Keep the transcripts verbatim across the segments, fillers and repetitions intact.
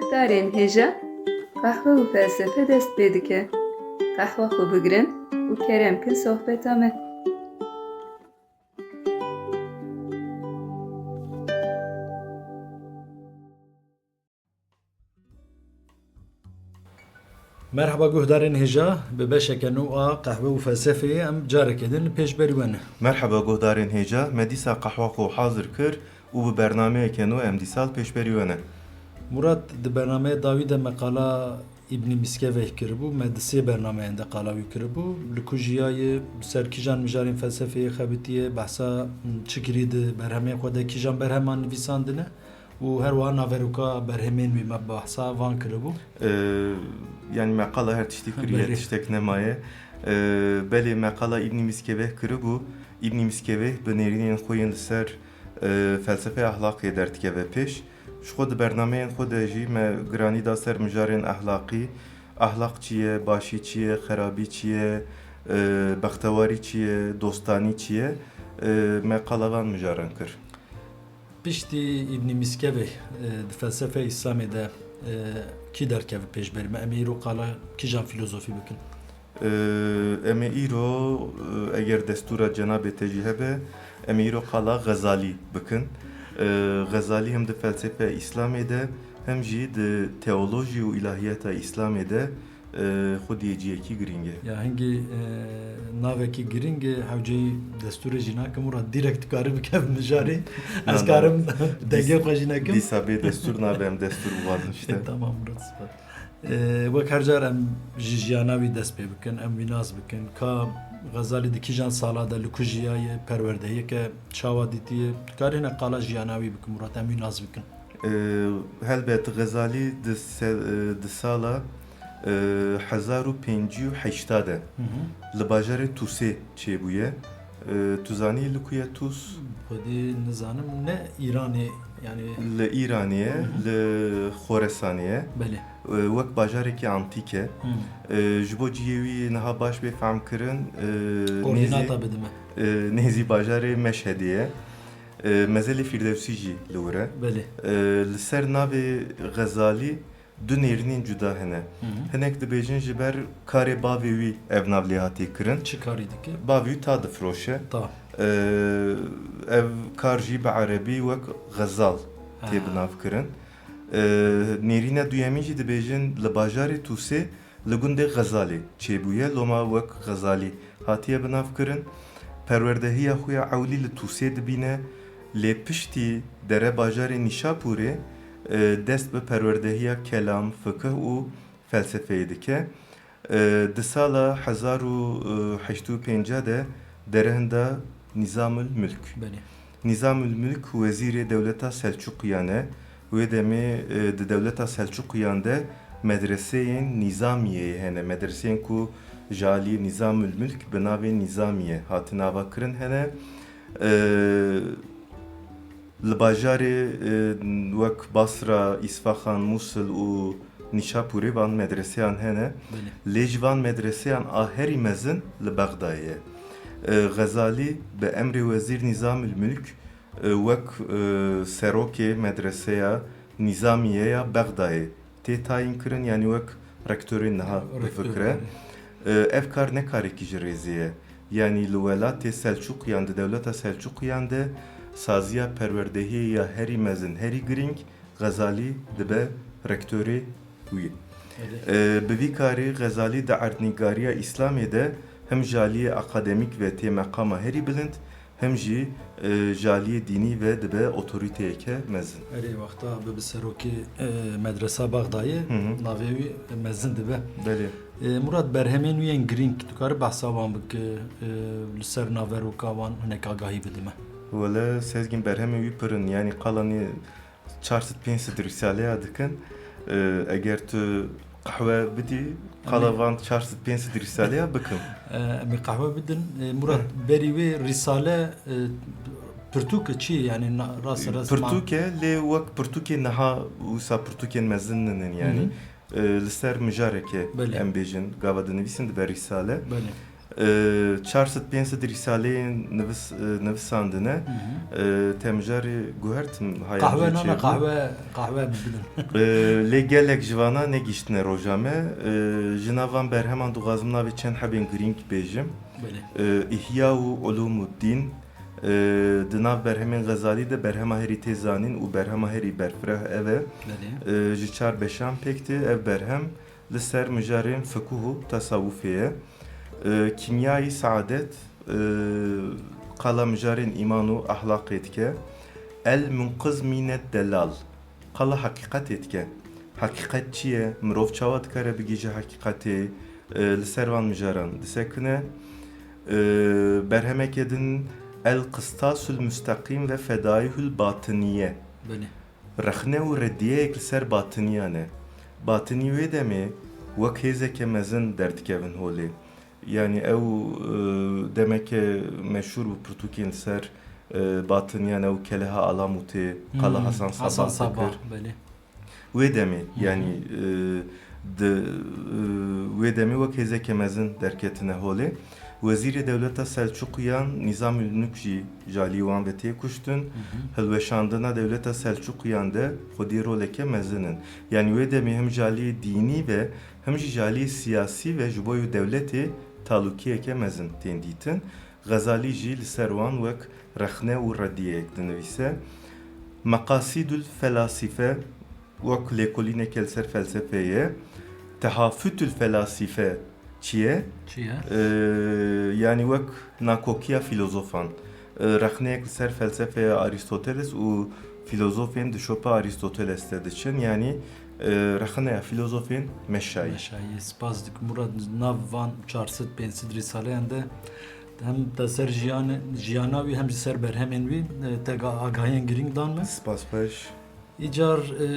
Guhdarên hêja, qehwe û felsefe dest pê dike. Qehwa xwe bigirin û kerem kin sohbeta me. Merhaba guhdarên hêja, bi beşeke nû a qehwe û felsefeyê em careke din li pêşberî we ne. Merhaba guhdarên hêja, me dîsa qehwa xwe hazir kir û bi bernameyeke nû em dîsa li pêşberî we ne. Murat, di bernameya dawî de me qala Îbnî Mîskeveh kiribû, me di sê bernameyan de qala wî kiribû. Li ku jiyaye, bi ser kîjan mijarên felsefeyê xebitiye, behsa çi kirî di berhemên xwe de kîjan berheman nivîsandine? Û her wiha naveroka berhemên wî me behsa van kiribû. Ee, yani me qala her tiştî kiriye, Belê. Tiştek nemaye. Ee, belê me qala Îbnî Mîskeveh kiribû. Îbnî Mîskeveh bi nêrînên xwe yên li ser, e, felsefeya ahlaqê derdikeve pêş. Ji xwe di bernameyên xwe de jî me giranî da ser mijarên ahlaqî. Ahlaq çi ye, başî çi ye, xerabî çi ye, e, bextewarî çi ye, dostanî çi ye? E, me qala van mijaran kir. Piştî Îbnî Mîskevê, e, di felsefe Îslamê de, e, kî derkeve pêşberî me? Em ê îro qala kîjan filozofî bikin? E, em ê îro, e, eger destûra cenabê te jî hebe, em ê îro qala Xezalî bikin. E, Xezalî hem di felsefe Îslamê de, hem jî di teolojî û îlahiyeta Îslamê de, e, xwediyê cihekî girîng e. Ya hingî, e, navekî girîng e, hewceyî destûrê jî nakim, û ra dîrekt dikare bike mijarê. Ez Na, na. karim dengê Dîs-, xwe jî nekim. Dîsa bê destûr nabe, em destûr bixwazin işte. Tamam, Murat, spas. E, wek her car em ji jiyana wî dest pê bikin, em wî nas bikin. Ka Xezalî di kîjan sala de li ku jiyaye, perwerdehiyeke çawa dîtiye? Dikarî hene qala jiyana wî bikin, Murat, em wî nas bikin. Ee, helbet Xezalî di se-, e, di sala, e, hezar û pêncî û heşta de Hı hı. li bajarê Tûsê çêbûye. E, tu zanî li ku ye Tûs? Xwedî nizanim, ne Îranê, yani Li Îranê ye, Hı hı. li Xoresanê ye. Belê. E, wek bajarekî antîk e. Hı. E, ji bo cihê wî niha baş bê fehm kirin, e, Koordînata nêzî, bidime. e, nêzî bajarê Meşhedê ye. E, mezelê Fîrdewsî jî li wir e. Belê. E, li ser navê Xezalî du nêrînên cuda hene. Hı hı. Hinek dibêjin ji ber karê bavê wî ev nav lê hatiye kirin. Çi karî dike? Bavê wî ta difiroşe. Ta. E, ev kar jî bi erebî wek xezal tê Ha. bi nav kirin. E, nêrîna duyemîn jî dibêjin li bajarê Tûsê Li gundê Xezalê çêbûye, loma wek Xezalî hatiye bi nav kirin. Perwerdehiya xwe ya ewlî li Tûsê dibîne, lê piştî dere bajarê Nîşapûrê, e, dest bi perwerdehiya kelam, fikih û felsefeyê dike. E, di sala hezar û heşt û pêncî de dere hinda Nîzamul Milk. Belê. Nîzamul Milk wezîrê dewleta Selçuqiyan e. Wê demê, e, di dewleta Selçuqiyan de medreseyên nîzamiyê hene. Medreseyên ku ji aliyê Nîzamul Milk bi navê nîzamiye hatine avakirin hene. E, li bajarê, e, wek Basra, Îsfahan, Mûsil û Nîşapûrê van medreseyan hene. Belê. Lê ji van medreseyan a herî mezin li Bexdayê ye. E, Xezalî bi emrê Wezîr Nîzamil Milk, e, wek, e, serokê medreseya Nîzamiye ya Bexdayê tê tayîn kirin, yanî wek rektorê niha Rektor, bifikire. belê. E, ev kar ne karekî ji rêzê ye. Yanî li welatê Selçuqiyan, di dewleta Selçuqiyan de saziya perwerdehiyê ya herî mezin, herî girîng, Xezalî dibe rektorê wî. Belê. E, bi vî karî Xezalî di erdnîgariya Îslamê de hem ji aliyê akademîk ve tê meqama herî bilind, hem jî, e, ji aliyê dînî ve dibe otorîteyeke mezin. Erê, wexta bibe serokê, e, medresa Bexdayê, Hı hı. navê wî mezin dibe. Belê. E, Murat, berhemên wî yên girîng, tu karî behsa wan bike, e, li ser naveroka wan hinek agahî bide me? Wele, Sezgîn, berhemên wî pir in, yanî qala nê çar sed pênc sed rîsaleya dikin. E, eger tu qehwe bidî, qala Em ê van çar sed pênc sed rîsaleya bikim. E, em ê qehwe bidin. E, Murat, berî wê rîsale, e, pirtûk e çi ye? Yanî na-, rast rast ma- Pirtûk e, lê wek pirtûkê niha wisa pirtûkên mezin ninin yanî. Hı hı. E, li ser mijareke Belê. em bêjin, gava dinivîsin dibe rîsale. Belê. Ee, çar sed pênc sed rîsaleyên nivis-, e, nivisandine. Hı hı. Ee, te mijarê guhertim haya Qahwe nana, çêbû. Qahwe, qahwe min bidin. Ee, lê gelek ji vana negihiştine roja me. Ee, ji nav van berheman dixwazim navê çend hebên girîng bêjim. Belê. Ee, Îhya û Ulûmuddîn, ee, di nav berhemên Xezalî de berhema herî tê zanîn û berhema herî berfireh ev e. Belê. Ee, ji çar beşan pêk tê. Ev berhem li ser mijarên fikuh û tesawufê ye. Ee, Kîmyayî Saadet, ee, qala mijarên îman û ahlaqê dike. El Munqiz Mînet Delal, qala heqîqetê dike. Heqîqet çi ye? Mirov çawa dikare bigihîje heqîqetê? Ee, li ser van mijaran disekine. Ee, berhemeke din El Qistasul Mustaqîm ve Fedaîhul Batiniye. Belê. Rexne û rediyeyek li ser batiniyan e. Batinî wê demê wek hêzeke mezin derdikevin holê. Yanî ew, e, demeke meşhûr bû pirtûkên li ser, e, batiniyan, ew Keleha Alamûtê, qala Hmm, Hasan Hasan Sabah Sabah, dikir. Belê. Wê demê, Hı hı. yanî, e, di, e, wê demê wek hêzeke mezin derketine holê. Wezîrê dewleta Selçuqiyan Nîzamî Ulnuk jî ji alî wan ve tê kuştin. Hı hı. Hilweşandina dewleta Selçuqiyan de xwedî roleke mezin in. Yanî wê demê him ji alî dînî ve him jî ji alî siyasî ve ji bo wê dewletê talûkiyeke mezin tên dîtin. Xezalî jî li ser wan wek rexne û rediyeyek dinivîse. Meqasîdul Felasîfe wek lêkolîneke li ser felsefeyê ye. Tehafütül Felasîfe çi ye? Çi ye? Ee, yanî wek nakokiya filozofan. Ee, rexneyek li ser felsefeya Aristoteles û filozofên di şopa Aristoteles de diçin. Yanî, ee, rexneya filozofên meşayî. Meşayî. Spas dikim Murat, nav van çar sed pênc sed rîsaleyan de hem te ser jiyan-, jiyana wî hem jî ser berhemên wî, e, te ga-, agahiyên girîng dan me. Spas xweş. Îcar, e,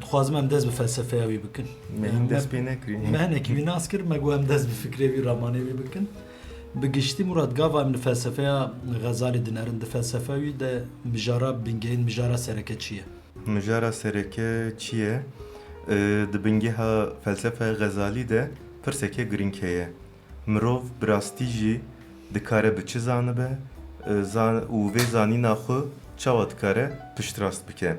dixwazim em dest bi felsefeya wî bikin. Me hîn Me, dest pê nekirî. Me hinekî wî nas kir, me got em dest bi fikrê wî, ramanê wî bikin. Bi giştî Murat, gava em li felsefeya Xezalî dinerin, di felsefa wî de mijara bingehîn, mijara sereke çi ye? Mijara sereke çi ye? E, di bingeha felsefeya Xezalî de pirseke girîng heye. Mirov bi rastî jî dikare bi çi zanibe, e, zan-, û vê zanîna xwe çawa dikare piştrast bike?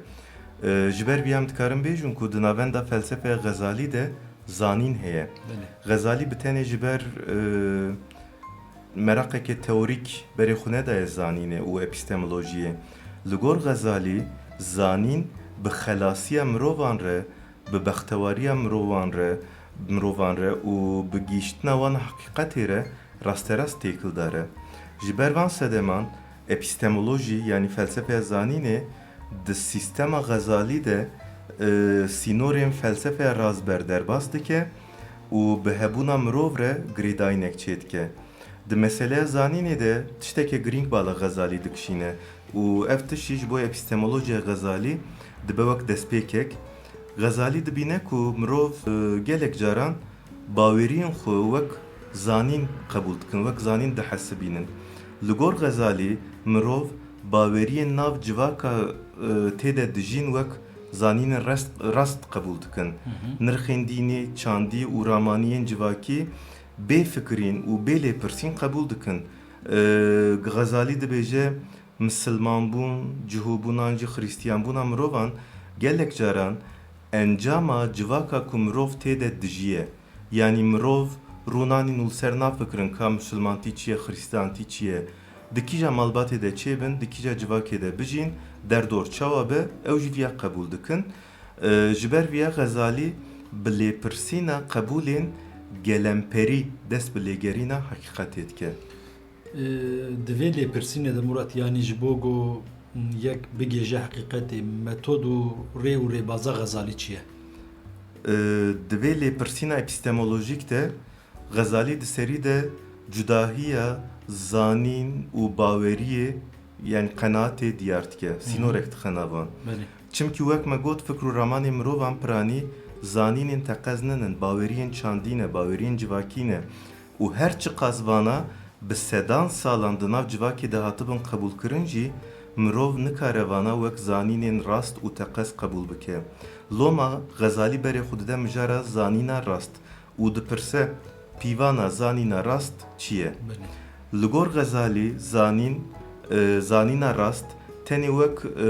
E, ji ber vî em dikarin bêjin ku di navenda felsefeya Xezalî de zanîn heye. Belê. Xezalî bi tenê ji ber, e, meraqeke teorîk berê xwe nedaye zanînê û epistemolojiyê. Li gor Xezalî, zanîn bi xelasiya mirovan re, bi bextewariya mirovan re, mirovan re û bi gihîştina wan heqîqetê re rasterast têkildar e. Ji ber van sedeman, epistemolojî, yanî felsefeya zanînê, di sîstema Xezalî de, e, sînorên felsefeya razber derbas dike û bi hebûna mirov re girêdayînek çêdike. Di meseleya zanînê de tişteke girîng bala Xezalî dikişîne û ev tişt jî ji bo epistemolojiya Xezalî dibe wek destpêkek. Xezalî dibîne ku mirov, e, gelek caran baweriyên xwe wek zanîn qebûl dikin, wek zanîn dihesibînin. Li gor Xezalî mirov baweriyên nav civaka, e, tê de dijîn wek zanînên rest-, rast qebûl dikin. Hı hı. Nirxên dînê, çandî û ramaniyên civakî bê fikirîn û bê lêpirsîn qebûl dikin. Ee, Xezalî dibêje, misilmanbûn, cihûbûn an jî xiristiyanbûna mirovan gelek caran encama civaka ku mirov tê de dijiye. Yanî mirov rûnanîn û li ser nafikirin ka misilmantî çi ye, xiristiyantî çi ye, di kîja malbatê de çêbin, di kîja civakê de bijîn, derdor çawa be, ew jî viya qebûl dikin. Ee, ji ber viya Xezalî bi lêpirsîna qebûlên gelemperî dest bi lêgerîna heqîqetê dike. Ee, di vê lêpirsînê de Murat, yanî ji bo ku yek bigihêje heqîqetê, metod û rê û rêbaza Xezalî çi ye? Ee, di vê lêpirsîna epistemolojîk de Xezalî di serî de cudahiya zanîn û baweriyê, yanî qenaatê diyar dike, Hı hı. sînorek dixe nav wan. Belê. Çimkî wek me got, fikr û ramanê mirovan piranî zanînên teqez ninin, baweriyên çandî ne, baweriyên civakî ne û her çiqas vana bi sedan salan di nav civakê de hatibin qebûlkirin jî, mirov nikare vana wek zanînên rast û teqez qebûl bike. Loma Xezalî berê xwe dide mijara zanîna rast û dipirse, pîvana zanîna rast çi ye? Belê. Li gor Xezalî zanîn, e, zanîna rast tenê wek, e,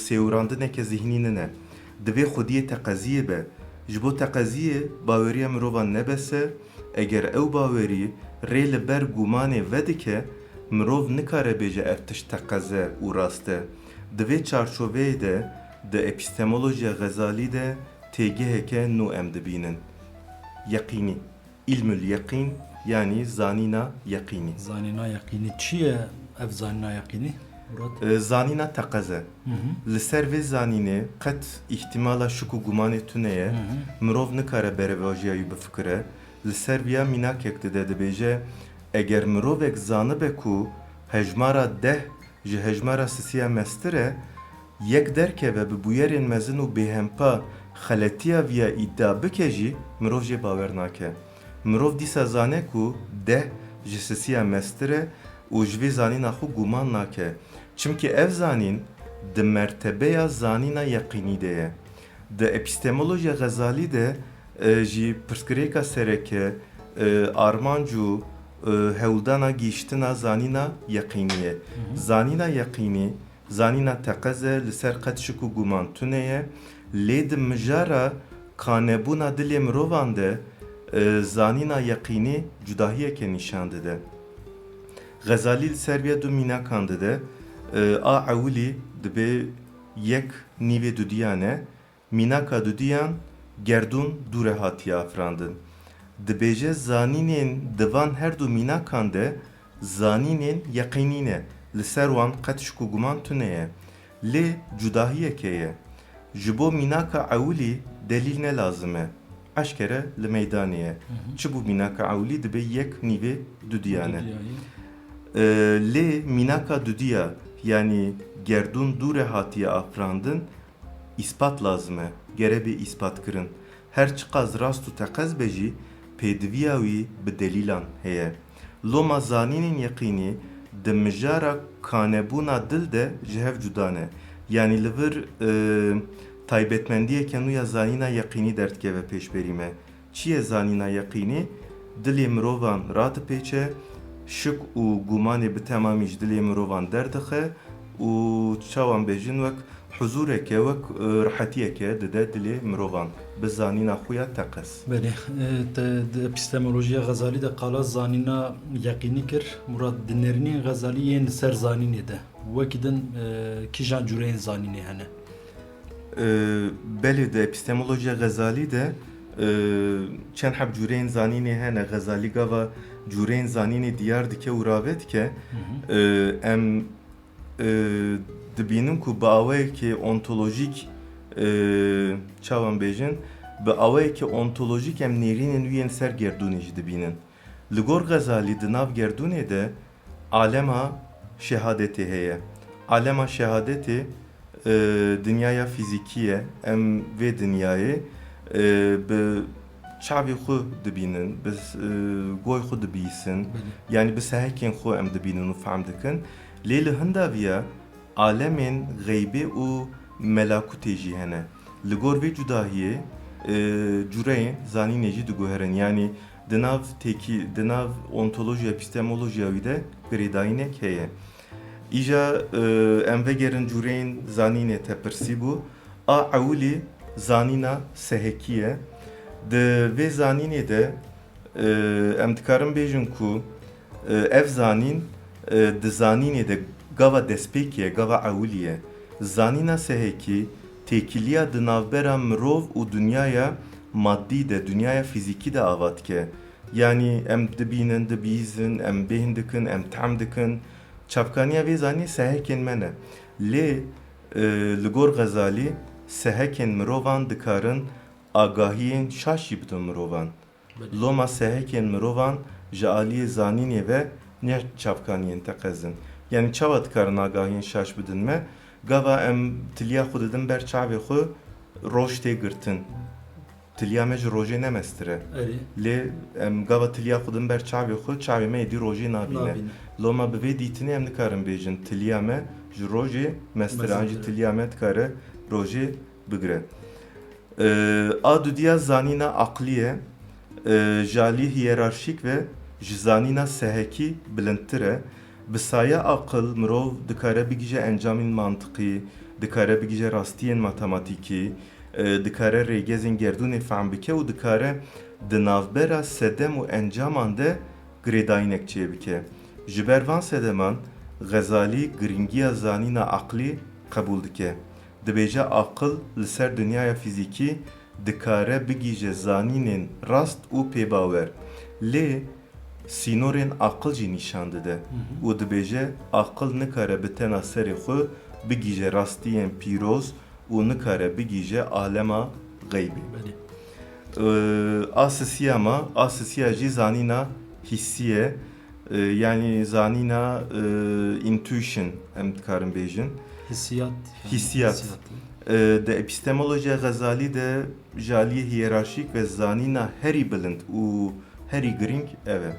sêwirandineke zihnî nine. Divê xwediyê teqeziyê be. Ji bo teqeziyê baweriya mirovan ne bes e. Eger ew bawerî rê li ber gumanê vedike, mirov nikare bêje ev tişt teqez e û rast e. Di vê çarçoveyê de di epistemolojiya Xezalî de têgiheke nû em dibînin. Yeqînî. Îlmul yeqîn, yanî zanîna yeqînî. Zanîna yeqînî çi ye ev zanîna yeqînî? Murat? E, zanîna teqez e. Hı hı. Li ser vê zanînê qet îhtimala şik û gumanê tune ye. Hı hı. Mirov nikare berevajiya wî bifikire. Li ser viya mînakek dide, dibêje, eger mirovek zanibe ku hejmara deh ji hejmara sisiya mestir e, yek derkeve bi bûyerên mezin û bêhempa xeletiya viya îdia bike jî, mirov jê bawer nake. Mirov dîsa zane ku deh ji sisiya mestir e û ji vê zanîna xwe guman nake. Çimkî ev zanîn di mertebeya zanîna yeqînî de ye. Di epistemolojiya Xezalî de, e, jî pirsgirêka sereke, e, armanc û, e, hewldana gihîştina zanîna yeqînî ye. Hı hı. Zanîna yeqînî, zanîna teqez e, li ser qet şik û guman tune ye, lê di mijara kanebûna dilê mirovan de, e, zanîna yeqînî cudahiyeke nîşan dide. Xezalî li ser vê du mînakan dide, e, a ewilî dibe yek nîvê dudiyan e, mînaka dudiyan gerdûn dûre hatiye afirandin. Dibêje zanînên di van her du mînakan de zanînên yeqînî ne, li ser wan qet şik û guman tune ye. Lê cudahiyeke ye. Ji bo mînaka ewilî delîl ne lazim e. Eşkere li meydanê ye. Hı hı. Çi bû mînaka ewilî dibe yek nîvê dudiyan e. Dudiyan e. E, lê mînaka dudiya, yanî gerdûn dûre hatiye afirandin, îspat lazim e, gere bê îspatkirin. Her çiqas rast û teqez be jî, pêdiviya wî bi delîlan heye. Loma zanînên yeqînî di mijara kanebûna dil de ji hev cuda ne. Yanî li vir, e, taybetmendiyeke nû ya zanîna yeqînî derdikeve pêşberî me. Çi ye zanîna yeqînî? Dilê mirovan radipêçe, şik û gumanê bi temamî ji dilê mirovan derdixe û çawan bêjin wek huzûreke, wek, e, rehetiyeke dide dilê mirovan bi zanîna xwe ya teqez. Belê, e, te di epistemolojiya Xezalî de qala zanîna yeqînî kir. Murat, di nerînên Xezalî yên li ser zanînê de wekî din, e, kîjan cûreyên zanînê hene? E, belê, di epistemolojiya Xezalî de, e, çend heb cûreyên zanînê hene. Xezalî gava cûreyên zanînê diyar dike û rave dike. Hı hı. E, em, e, dibînin ku bi awayekî ontolojîk, e, çawan bêjin, bi awayekî ontolojîk em nêrînên wî yên ser gerdûnê jî dibînin. Li gor Xezalî di nav gerdûnê de alema şehadetê heye. Alema şehadetê, e, dinyaya fîzîkî ye. Em vê dinyayê, e, bi çavê xwe dibînin, bi, e, goy xwe dibîsin. Belê. Yanî bi sehekên xwe em dibînin û fehm dikin. Lê li hinda viya alemên xeybê û melakutê jî hene. Li gor vê cudahiyê, e, cureyên zanînê jî diguherin. Yanî di nav têkî, di nav ontolojiya, epistemolojiya wî de girêdayînek heye. Îja, e, em vegerin cureyên zanînê te pirsî bû. A ewilî zanîna sehekî ye. Di vê zanînê de, e, em dikarin bêjin ku, e, ev zanîn, e, di zanînê de gava destpêkê ye, gava ewilî ye. Zanîna sehekî têkiliya di navbera mirov û dinyaya maddî de, dinyaya fîzîkî de ava dike. Yanî em dibînin, dibihîzin, em bêhn dikin, em tehm dikin. Çavkaniya vê zanînê sehekên me ne. Lê, e, li gor Xezalî sehekên mirovan dikarin agahiyên şaş jî bidin mirovan. Belê. Loma sehekên mirovan ji aliyê zanînê ve ne çavkaniyên teqez in. Yanî çawa dikarin agahiyên şaş bidin me? Gava em tiliya xwe didin ber çavê xwe, roj tê girtin. Tiliya me ji rojê ne mestir e. Erê. Lê em gava tiliya xwe din ber çavê xwe, çavê me êdî rojê nabîne. Nabîne. Loma bi vê dîtinê em nikarin bêjin tiliya me ji rojê mestir e, Mestir e. An jî tiliya me dikare rojê bigire. Ee, a dudiya zanîna aqlî ye. E, ji alî hiyerarşîk ve ji zanîna sehekî bilindtir e. Bi saya aqil mirov dikare bigihîje encamên mantiqî, dikare bigihîje rastiyên matematîkî, e, dikare rêgezên gerdûnê fehm bike û dikare di navbera sedem û encaman de girêdayînek çêbike. Ji ber van sedeman Xezalî girîngiya zanîna aqlî qebûl dike. Dibêje aqil li ser dinyaya fîzîkî dikare bigihîje zanînên rast û pêbawer. Lê sînorên aqil jî nîşan dide û dibêje aqil nikare bi tena serê xwe bigihîje rastiyên pîroz û nikare bigihîje alema xeybê. Belê. Ee, a sisiya ma, a sisiya jî zanîna hîsî ye. Ee, yanî zanîna, e, intuition em dikarin bêjin. Hissiyat, yanî Hissiyat. hissiyat. Ee, di epistemolojiya Xezalî de ji aliyê hiyerarşîk ve zanîna herî bilind û herî girîng ev e.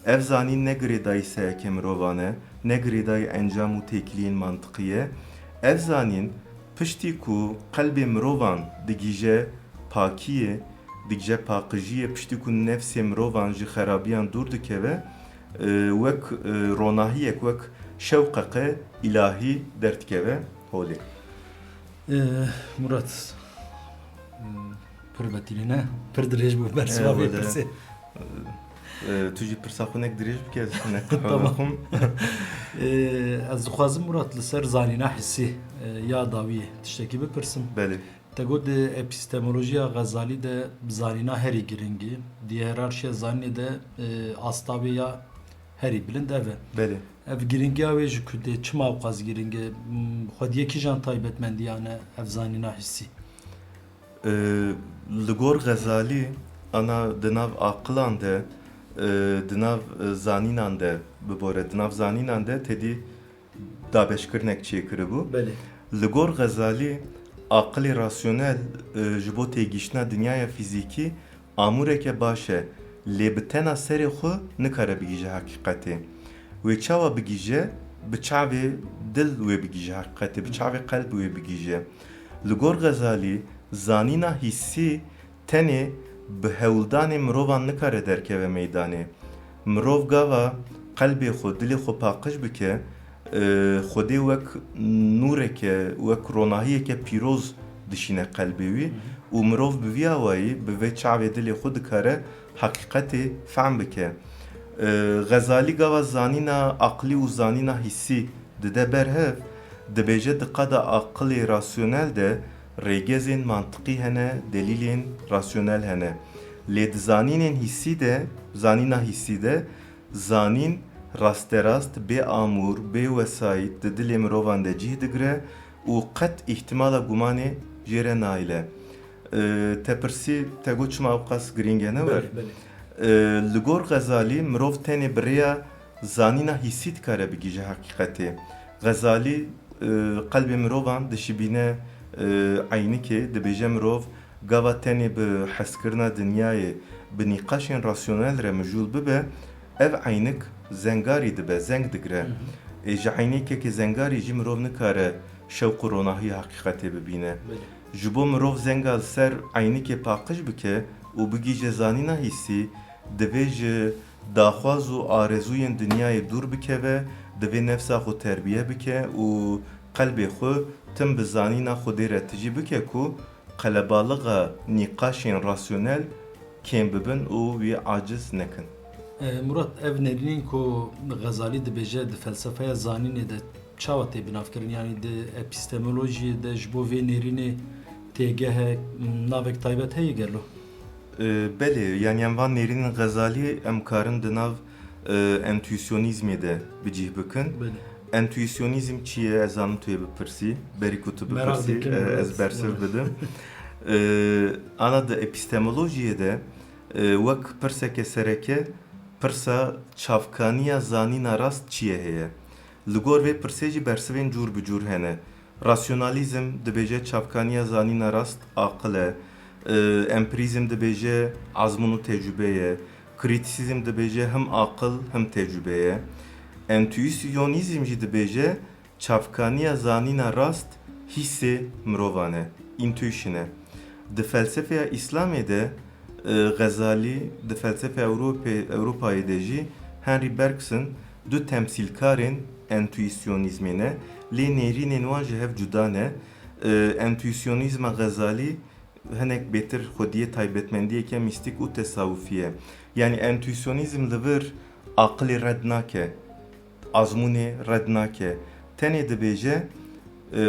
Ev zanîn ne girêdayî seheke mirovan e, ne girêdayî encam û têkiliyên mantiqî ye. Ev zanîn piştî ku qelbê mirovan digihîje pakiyê, digihîje paqijiyê, piştî ku nefsê mirovan ji xerabiyan dûr dikeve, e, wek, e, ronahiyek, wek şewqeke îlahî derdikeve holê. Ee, Murat, e, pir betîlî ne, pir dirêj bû bersiva vê Eyvallah. pirsê. Ee, tu jî pirsa xwe nek dirêj bike, ez ne Tamam. qehwexum. Ee, ez dixwazim, Murat, li ser zanîna hissî, e, ya dawiyê tiştekî bipirsim. Belê. Te got di epistemolojiya Xezalî de zanîna herî giringî, di hiyerarşiya zanînê de, e, asta wê ya herî bilind ev e. Belê. Ev giringiya wê ji ku tê, çima ew qas giring e? M, xwediyê kîjan taybetmendiyan e ev zanîna hissî? Ee, li gor Xezalî, ana di nav aqilan de, e, di nav, e, zanînan de, bibore, di nav zanînan de tedî dabeşkirinek çêkiribû. Belê. Li gor Xezalî, aqilê rasyonel, e, ji bo têgihiştina dinyaya fîzîkî amûreke baş e, lê bi tena serê xwe nikare bigihîje heqîqetê. Wê çawa bigihîje? Bi çavê dil wê bigihîje heqîqetê, bi çavê qelb wê bigihîje. Li gor Xezalî, zanîna hîsî tenê bi hewldanê mirovan nikare derkeve meydanê. Mirov gava qelbê xwe, dilê xwe paqij bike, e, Xwedê wek nûreke, wek ronahiyeke pîroz dişîne qelbê wî û mirov bi vî awayî, bi vê çavê dilê xwe dikare heqîqetê fehm bike. E, Xezalî gava zanîna aqlî û zanîna hîsî dide ber hev, dibêje di qada aqilê rasyonel de rêgezên mantiqî hene, delîlên rasyonel hene. Lê di zanînên hîsî de, zanîna hîsî de, zanîn rasterast, bê amûr, bê wesayît di dilê mirovan de cih digire û qet îhtimala gumanê jê re nayile. Ee, te pirsî, te got çima ew qas girîng e, ne wer? Belê, belê. Ee, li gor Xezalî mirov tenê bi rêya zanîna hîsî dikare bigihîje heqîqetê. Xezalî, e, qelbê mirovan dişibîne, e, eynikê, dibêje mirov gava tenê bi hezkirina dinyayê, bi nîqaşên rasyonel re mijûl bibe, ev eynik zengarî dibe, zeng digire. Hı hı. Ê ji eynekekê zengarî jî mirov nikare şewq û ronahiya heqîqetê bibîne. Belê. Ji bo mirov zenga li ser eynikê paqij bike û bigihîje zanîna hîsî, divê ji daxwaz û arezûyên dinyayê dûr bikeve, divê nefsa xwe terbiye bike û qelbê xwe tim bi zanîna Xwedê re tijî bike ku qelebalixa nîqaşên rasyonel kêm bibin û wî aciz nekin. E, Murat, ev nerînên ku Xezalî dibêje di felsefeya zanînê de çawa tê binavkirin? Yanî di epistemolojiyê de ji bo vê nêrînê têgeh e, navek taybet heye gelo? E, belê, yanî em van nêrînên Xezalî em karin di nav, e, entuîsyonîzmê de bi cih bikin. Belê. Entuîsyonîzm çi ye? Ez zanim tu yê bipirsî. Berî ku tu Meraq bipirsî, dikim, e, ez evet, bersiv evet. bidim. E, ana di epistemolojiyê de, e, wek pirseke sereke, pirsa çavkaniya zanîna rast çi ye heye? Li gor vê pirsê jî bersivên cûr bi cûr hene. Rasyonalîzm dibêje çavkaniya zanîna rast aqil e. E, empirîzm dibêje ezmûn û tecrûbe ye. Krîtîsîzm dibêje him aqil, him tecrûbe ye. Entuîsyonîzm jî dibêje çavkaniya zanîna rast hîsê mirovan e, intuition e. Di felsefeya Îslamê de, E, Xezalî di felsefe Ewropê-, Ewropayê de jî Henri Bergson du temsîlkarên entûîsyonîzmê ne, lê nêrînên wan ji hev cuda ne. E, entûîsyonîzma Xezalî hinek bêtir xwediyê taybetmendiyeke mîstîk û tesawufî ye. Yanî entûîsyonîzm li vir aqilê red nake, azmûnê red nake. Tenê dibêje, e,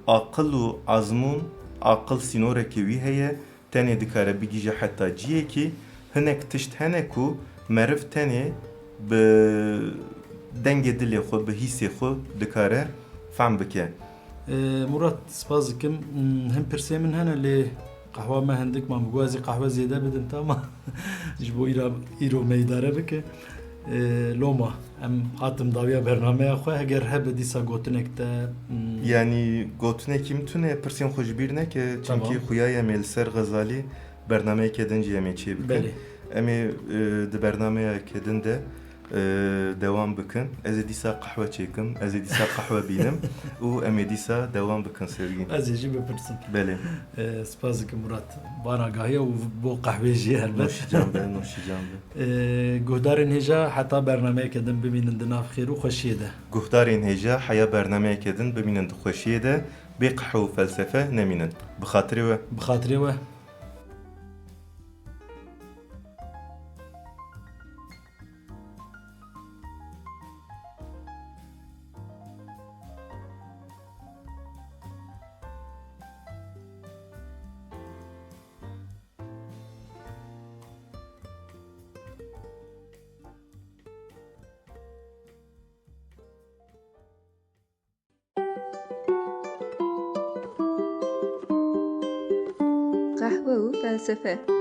aqil û azmûn, aqil sînorekê wî heye, tenê dikare bigihîje heta ciyekî, hinek tişt hene ku meriv tenê bi dengê dilê xwe, bi hîsê xwe dikare fehm bike. Ee, Murat, spas dikim. Hmm, hin pirsê min hene lê qehwa me hindik ma, min got ez ê qehwe zêde bidim te, ma ji bo îra, îro me îdare bike. Ee, loma, em hatim dawiya bernameya xwe, heger hebe dîsa gotinek te, hmm. Yanî gotinekî min tune, pirsên xwe ji bîr neke, çimkî Tamam. xuya ye em ê li ser Xezalî bernameyeke din jî em ê çêbikin. Belê. Em ê, e, di bernameyeke din de, e, dewam bikin. Ez ê dîsa qehwe çêkim, ez ê dîsa qehwe bînim û em ê dîsa dewam bikin, Sevgîn. Ez ê jî bipirsim. Belê. E, spas dikim Murat. Van agahiya û bo qehwê jî helbet. Noşîcan be, noşîcan be. E, guhdarên hêja heta bernameyeke din bimînin di nav xêr û xweşiyê de. Guhdarên hêja heya bernameyeke din bimînin di xweşiyê de, bê qehwe û felsefe nemînin. Bi xatirê we. Bi xatirê we. Qehwe û felsefe.